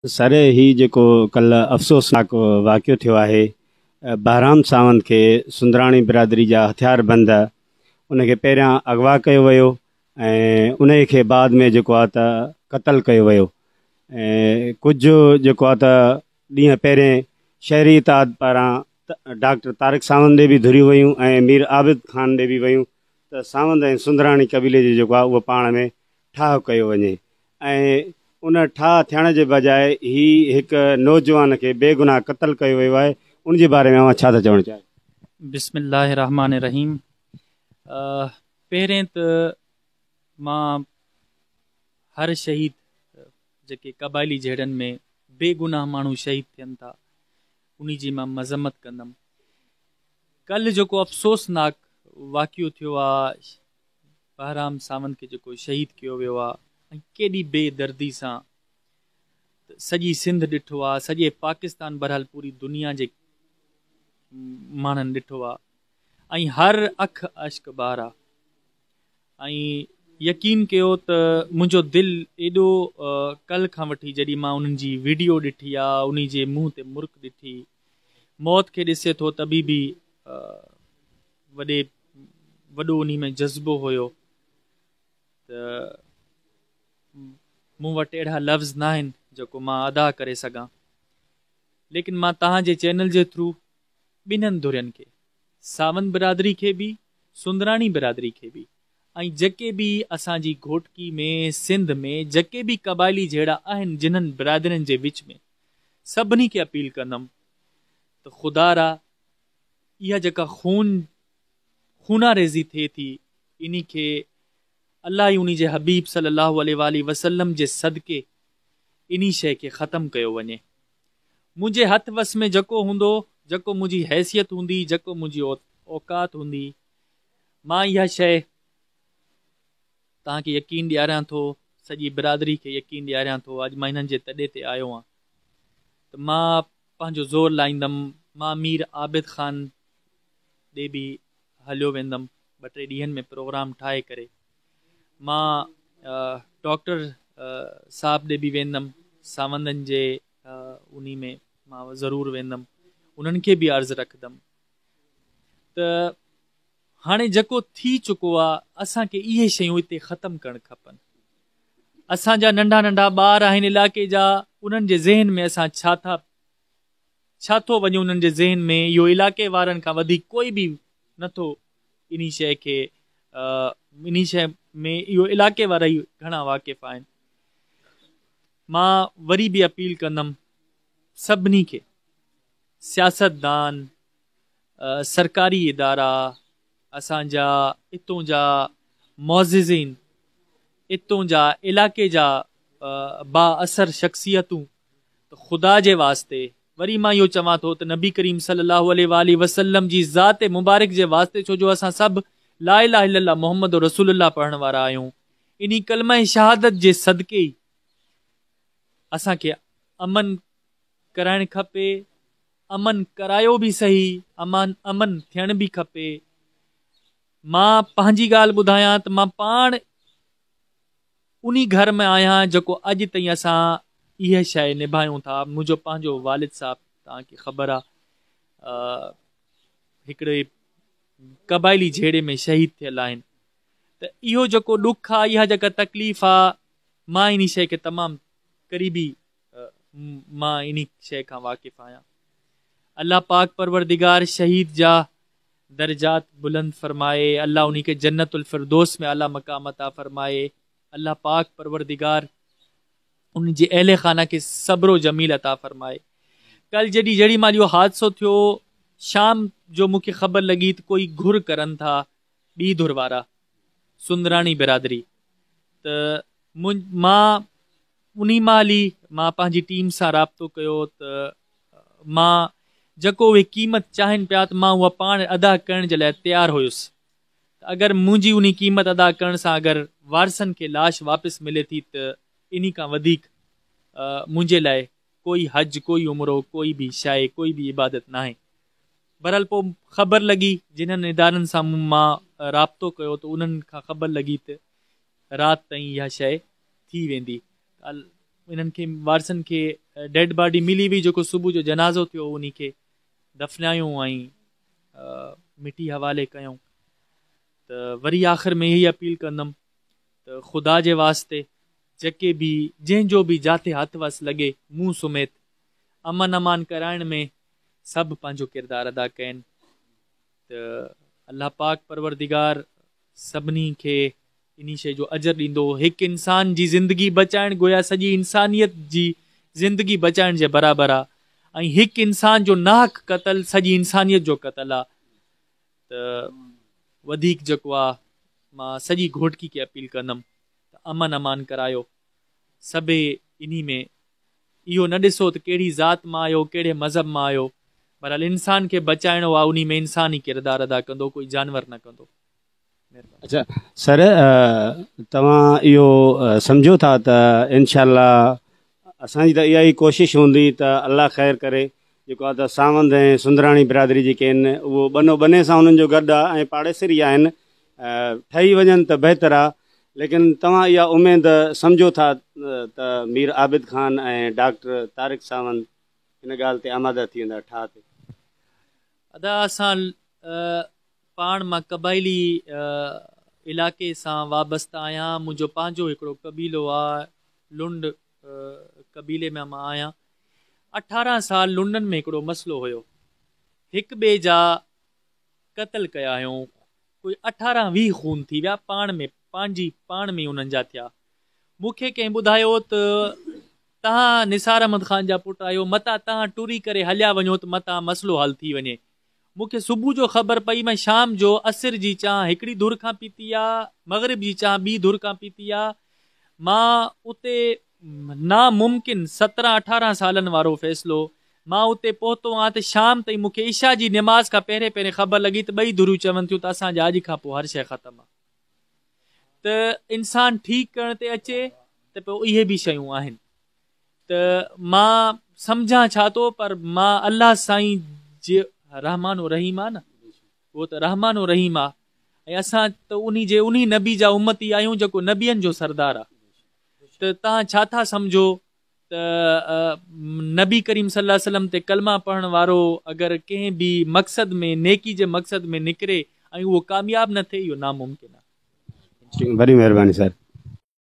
سر هي جيڪو ڪلهه افسوسناڪ واقعو ٿيو آهي بهرام ساوند کي سندراڻي برادري جا هٿيار بند ان کي پهريان اغوا ڪيو ويو ۽ ان کي بعد ۾ جيڪو آهي ته قتل ڪيو ويو ۽ ڪجهه جيڪو آهي ته ڏينهن پهرين شهري اتحاد پاران ڊاڪٽر طارق ساوند ڏي به ڌريون ويون ۽ مير عابد خان ڏي به ويون ته ساوند ۽ سندراڻي قبيلي جو جيڪو آهي اهو پاڻ ۾ ٺاهه ڪيو وڃي ۽ ان ٺاهه ٿيڻ جي بجاء هي هڪ نوجوان کي بيگناهه قتل ڪيو ويو آهي ان جي باري ۾ اوهان ڇا ٿا چوڻ چاهيو؟ بسم الله الرحمٰن الرحيم پهرين ته مان هر شهيد جيڪي قبائلي جهيڙن ۾ بيگناهه ماڻهو شهيد ٿين ٿا انهي جي مان مذمت ڪندم ڪلهه جيڪو افسوسناڪ واقعو ٿيو آ بهرام ساوند کي جيڪو شهيد ڪيو ويو آ ۽ ڪيڏي بي دردي سان ته سڄي سنڌ ڏٺو آ سڄي پاڪستان بهرحال پوري دنيا جي ماڻهن ڏٺو آ ۽ هر اک اشڪ بار آ ۽ يقين ڪيو ته منهنجو دل ايڏو ڪل کان وٺي جڏهن مان انهن جي ويڊيو ڏٺي آ انهي جي منهن تي مرڪ ڏٺي موت کي ڏسي ٿو تڏهن به وڏي وڏو انهي ۾ جذبو هيو ته مون وٽ اهڙا لفظ ناهن جيڪو مان ادا ڪري سگهان ليڪن مان توهان جي چينل جي ٿرو ٻنهن ڌرين کي ساوند برادري کي به سندراڻي برادري کي به ۽ جيڪي به اسان جي گهوٽڪي ۾ سنڌ ۾ جيڪي به قبائلي جهيڙا آهن جنهن برادرين جي وچ ۾ سڀني کي اپيل ڪندم ته خدارا اها جيڪا خون خوناريزي ٿئي ٿي انهي کي الله ۽ انهي جي حبيب صلي الله عليه واٰله وسلم جي صدقي انهي شيء کي ختم ڪيو وڃي. منهنجي هٿ وس ۾ جيڪو هوندو، جيڪو منهنجي حيثيت هوندي، جيڪو منهنجي اوقات هوندي، مان اها شيء توهان کي يقين ڏياريان ٿو، سڄي برادري کي يقين ڏياريان ٿو، اڄ مان هنن جي تڏي تي آيو آهيان ته مان پنهنجو زور لائيندم، مان مير عابد خان ڏي به هليو ويندم، ٻه ٽي ڏينهن ۾ پروگرام ٺاهي ڪري مان ڊاڪٽر صاحب ڏي به ويندم، ساوندن جي انهي ۾ مان ضرور ويندم، انهن کي به عرض رکندم ته هاڻي جيڪو ٿي چڪو آ اسان کي اهي شيون اتي ختم ڪرڻ کپن. اسان جا ننڍا ننڍا ٻار آهن علائقي جا انهن جي ذهن ۾ اسان ڇا ٿا ڇا ٿو وڃي انهن جي ذهن ۾ اهو علائقي وارن کان وڌيڪ ڪوئي به نه ٿو انهي شيء کي انهي شيء ۾ اهو علائقي وارا ئي گهڻا واقف آهن مان وري به اپيل ڪندم سڀني کي سياستدان سرڪاري ادارا اسان جا اتون جا معززين، اتون جا علائقي جا با اثر شخصيتون ته خدا جي واسطي، وري مان اهو چوان ٿو ته نبي ڪريم صلي الله عليه واٰله وسلم جي ذات مبارڪ جي واسطي ڇو جو اسان سڀ لا اله الا الله محمد رسول الله پڙهڻ وارا آهيون انهي ڪلمه شهادت جي صدقي ئي اسان کي امن ڪرائڻ کپي. امن ڪرايو به سهي، امان امن ٿيڻ به کپي. مان پنهنجي ڳالهه ٻڌايان ته مان پاڻ انهي گهر ۾ آهيان جيڪو اڄ تائين اسان اها شيء نڀايون ٿا. منهنجو پنهنجو والد صاحب توهان کي خبر آ هڪڙي قبائلي جهيڙي ۾ شهيد ٿيل آهن ته اهو جيڪو ڏک آ اها جيڪا تڪليف آ مان انهي شيء کي تمام قريبي مان انهي شيء کان واقف آهيان. الله پاڪ پروردگار شهيد جا درجات بلند فرمائي، الله انهي کي جنت الفردوس ۾ اعليٰ مقام عطا فرمائي، الله پاڪ پروردگار ان جي اهل خانه کي صبر و جميل عطا فرمائي. ڪل جڏهن جهڙي مهل اهو حادثو ٿيو شام جو مون کي خبر لڳي ته ڪوئي گهر ڪرن ٿا ٻي ڌر وارا سندراڻي برادري ته مان انهي مهل ئي مان پنهنجي ٽيم سان رابطو ڪيو ته مان جيڪو اهي قيمت چاهين پيا ته مان اها پاڻ ادا ڪرڻ جي لاء تيار هيس ته اگر منهنجي انهي قيمت ادا ڪرڻ سان اگر وارثن کي لاش واپس ملي ٿي ته انهي کان وڌيڪ منهنجي لاء ڪوئي حج ڪوئي عمرو ڪوئي به شيء ڪوئي به عبادت ناهي. بهرحال پوء خبر لڳي جنهن ادارن سان مان رابطو ڪيو ته انهن کان خبر لڳي ته رات تائين اها شيء ٿي ويندي. انهن کي وارثن کي ڊيڊ باڊي ملي وئي جيڪو صبح جو جنازو ٿيو انهي کي دفنايون ۽ مٽي حوالي ڪيون ته وري آخر ۾ اها ئي اپيل ڪندم ته خدا جي واسطي جيڪي به جنهن جو به جاتي هٿ وس لڳي مون سميت امن امان ڪرائڻ ۾ سڀ پنهنجو ڪردار ادا ڪين ته الله پاڪ پروردگار سڀني کي انهي شيء جو اجر ڏيندو. هڪ انسان جي زندگي بچائڻ گويا سڄي انسانيت جي زندگي بچائڻ جي برابر آ ۽ هڪ انسان جو ناحق قتل سڄي انسانيت جو قتل آ ته وڌيڪ جيڪو آ مان سڄي گهوٽڪي کي اپيل ڪندم ته امن امان ڪرايو سڀئي انهي ۾ اهو نه ڏسو ته ڪهڙي ذات مان آهيو ڪهڙي مذهب مان آهيو بهرحال انسان کي بچائڻو آ انهي ۾ انسان ئي ڪردار ادا ڪندو ڪوئي جانور نه ڪندو. اڇا سر توهان اهو سمجهو ٿا ته انشاء الله اسان جي ته اها ئي ڪوشش هوندي ته الله خير ڪري جيڪو آ ته ساوند ۽ سندراڻي برادري جيڪي آهن اهو ٻنو ٻني سان انهن جو گڏ آ ۽ پاڙيسري آهن ٺهي وڃن ته بهتر آ ليڪن توهان اها اميد سمجهو ٿا ته مير عابد خان ۽ ڊاڪٽر طارق ساوند ان ڳالهه تي آماده ٿي ويندا ٺاهه تي؟ ادا اسان پاڻ مان قبائلي علائقي سان وابسته آهيان منهنجو پنهنجو هڪڙو قبيلو آ لنڊ قبيلي مان مان آهيان 18 سال لنڊن ۾ هڪڙو مسئلو هيو هڪ ٻئي جا قتل ڪيا هيون ڪوئي 18 20 خون ٿي ويا پاڻ ۾ پنهنجي پاڻ ۾ انهن جا ٿيا مون کي ڪنهن ٻڌايو ته تهان نثار احمد خان جا پٽ آهيو متان تهان ٽري ڪري هليا وڃو ته متان مسئلو حل ٿي وڃي مون کي صبح جو خبر پئي مان شام جو عصر جي چانهه هڪڙي ڌر کان پيتي آ مغرب جي چانهه ٻي ڌر کان پيتي آ مان اتي ناممڪن سترهن اٺارهن سالن وارو فيصلو مان اتي پهتو آهيان ته شام تائين مون کي عشاء جي نماز کان پهرين پهرين خبر لڳي ته ٻئي ڌريون چون ٿيون ته اسان جا اڄ کان پوء هر شيء ختم آ ته انسان ٺيڪ ڪرڻ تي اچي ته پوء اهي به شيون آهن ته مان سمجهان ڇا ٿو پر مان الله سائين جي رحمان و رحيم آ نه اهو ته رحمان و رحيم آ ۽ اسان ته انهي جي انهي نبي جا امتي آهيون جيڪو نبين جو سردار آ ته تهان ڇا ٿا سمجهو ته نبي ڪريم صلي الله عليه وسلم تي ڪلمه پڙهڻ وارو اگر ڪنهن به مقصد ۾ نيڪي جي مقصد ۾ نڪري ۽ اهو ڪامياب نه ٿئي اهو ناممڪن آ. وڏي مهرباني سر.